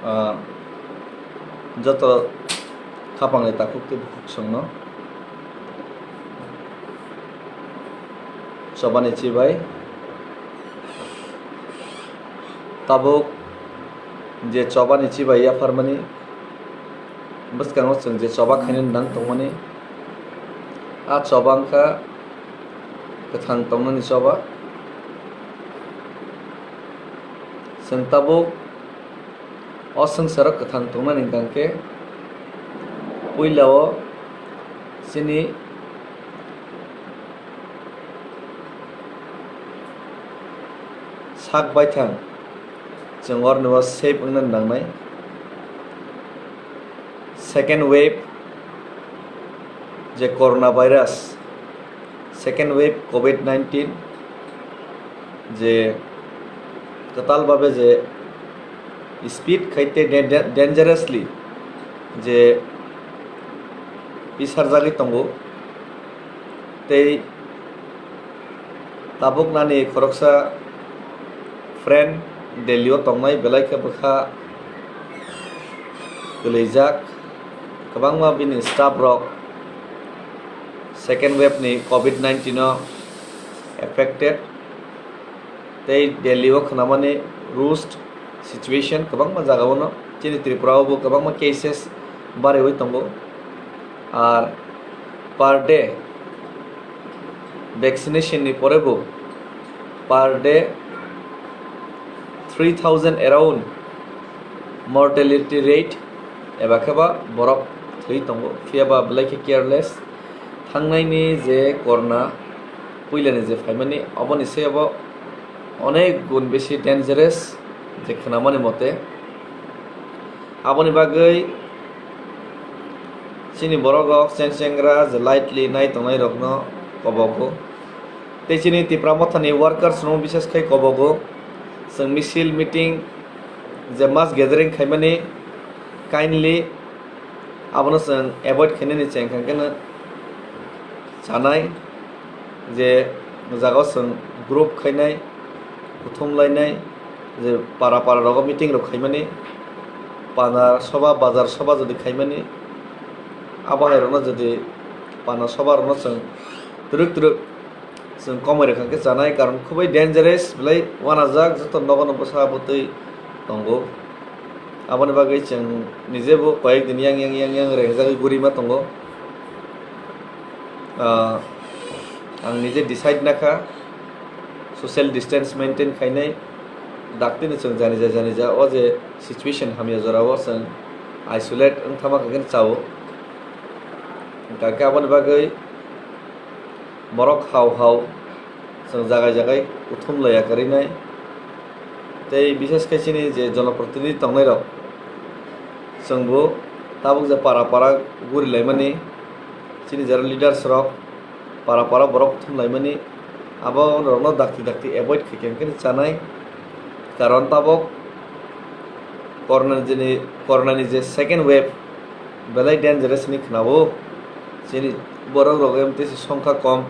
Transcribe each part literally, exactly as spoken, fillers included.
Ah, joto khapangni takhuk tei bukhuk chwngno chobani chibai. Tabuk je chobani chibai yapharmani bwskango chwng je choba khainani nang tongmani, a choba wngkha kwthang tongnani choba. Chwng tabuk o swngcharo kwthang tongnani hwnkhe puilao chini sak baithang chwng oroni o safe wngna nangnai. Second wave je corona virus, second wave covid nineteen je kwtal babe je speed khai tei dan-, dangerously je pisarjagwi tongo tei tabuk nani khoroksa friend Delhi o tongnai belai khe bwkha kwlwijak, kwbangma bini staff rok second wave ni covid nineteen o affected. Tei Delhi o khwnamani worst situation kwbangma jaga o no, chini Tripura o bo kwbangma cases bariwi tongo. Ar per day vaccination ni pore bo per day three thousand around mortality rate eba khe ba borok thwi tongo, phiya ba belai khe careless. Thangnaini je corona puilani je phaimani, oboni se obo onek gun besi dangerous je khwnamani mote. Aboni bagwi chini borok rok cheng chengra je lightly nai tongnai rokno kobogo. Tei chini Tipra Mothani workers rok bises khai kobogo. Chwng misil meeting je mass gathering khaimani kindly abono chwng avoid khainani cheng khankeno chanai je jagao chwng group khainai, kuthum lainai, je para para rogo meeting rok khaimani, pana soba, bazar soba jodi khaimani, abo hai rokno jodi pana soba rokno chwng twrwk twrwk chwng komoi rwkha khe chanai, karon khubui dangerous belai uanajak, joto nogo no bwsa bwtwi tongo. Aboni bagwi chwng nije bo koyek din yang yang yang yang rengjagwi gurima tongo. Ah, ang nije decide nakha social distance maintain khainai, daktino chwng janija janija o je situation hamya jorao chwng isolate wng thama khe chao. Hwnkha khe aboni bagwi borok hao hao chwng jagai jagai kuthum laiya kwrwinai. Tei bises khe chini je jonoprotinidhi tongnairok, chwngbo tabuk je para para gurilaimani, chini jera leaders rok para para borok kuthum laimani, abo rokno dakti dakti avoid khe khe chanai. Karon tabuk corona ni, corona ni je second wave belai dangerous hinwi khwnao. Chini borok rok M T C songkha kom.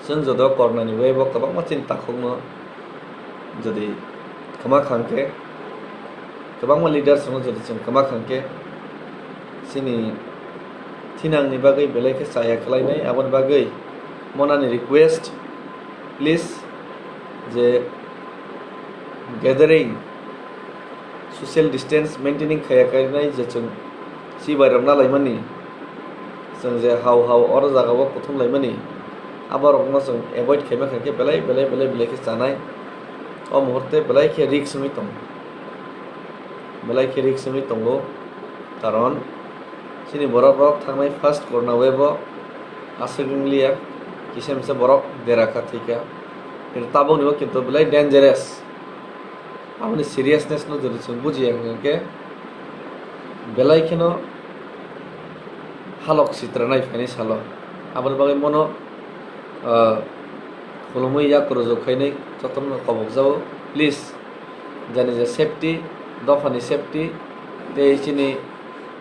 Chwng joto corona ni wave o kwbangma chini takhukno jodi kwma khang khe, kwbangma leaders rokno jodi chwng kwma khang khe, chini thinangni bagwi belai khe chaya khlainai. Aboni bagwi monani request, please, je gathering, social distance maintaining khaya khainai je chwng chibai rok nalaimani, chwng je hao hao oro jaga o kuthum laimani, abo rokno chwng avoid khaima khaikhe belai belai belai belai khe chanai. O muhurte belai khe risk wngwi tongo, belai khe risk wngwi tongo, karon chini borok rok thangnai first corona wave o aswk wngliya, kisa misa borok dera kha thwikha, kintu tabukni bo kintu belai dangerous. Aboni seriousness no jodi chwng bujiya hwnkhe belai kheno halok sitra nai phaini salo. Aboni bagwi mono, ah, khulumwi yak rwjak khainwi jotono kobokjago. Please, jani je safety, dophani safety tei chini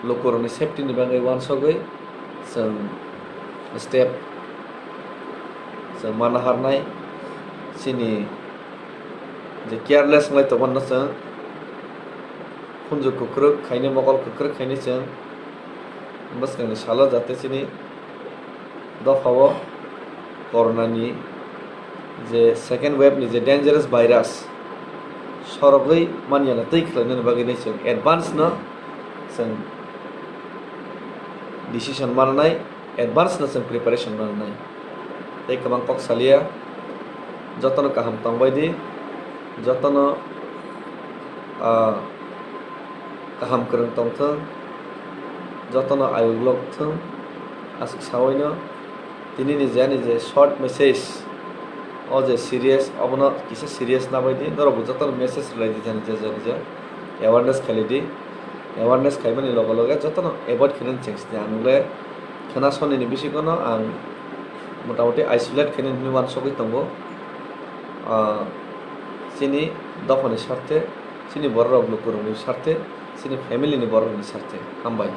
lukurokni safety ni bagwi uansugwi chwng step chwng ma naharnai. Chini je careless wnglai tongmano chwng khunju kwkrwk khainwi, mokol kwkrwk khainwi chwng bwskangni salo jate chini dophao corona ni je second wave ni je dangerous virus sorogwi manyana twi khlainani bagwi nai chwng advance no chwng decision mananai, advance no chwng preparation mananai. Tei kwbang kok salia, jotono kaham tongbai di, jotono, ah, kaham kwrwng tongthwng, jotono ayuk lok thwng, aswk sawi no. Tini ni je ani je short message, o je serious, obono kisa serious nabai di, norok bo jotono message rwlai di jani je jani je awareness khailai di, awareness khaimani loge loge jotono avoid khainani chengsi di. Ang le khwna soni ni bisingo no ang motamoti isolate khainani hinwi uansugwi tongo, ah, chini dophani sarthe, chini borok rok lukurokni sarthe, chini family ni borok rokni sarthe. Hambai.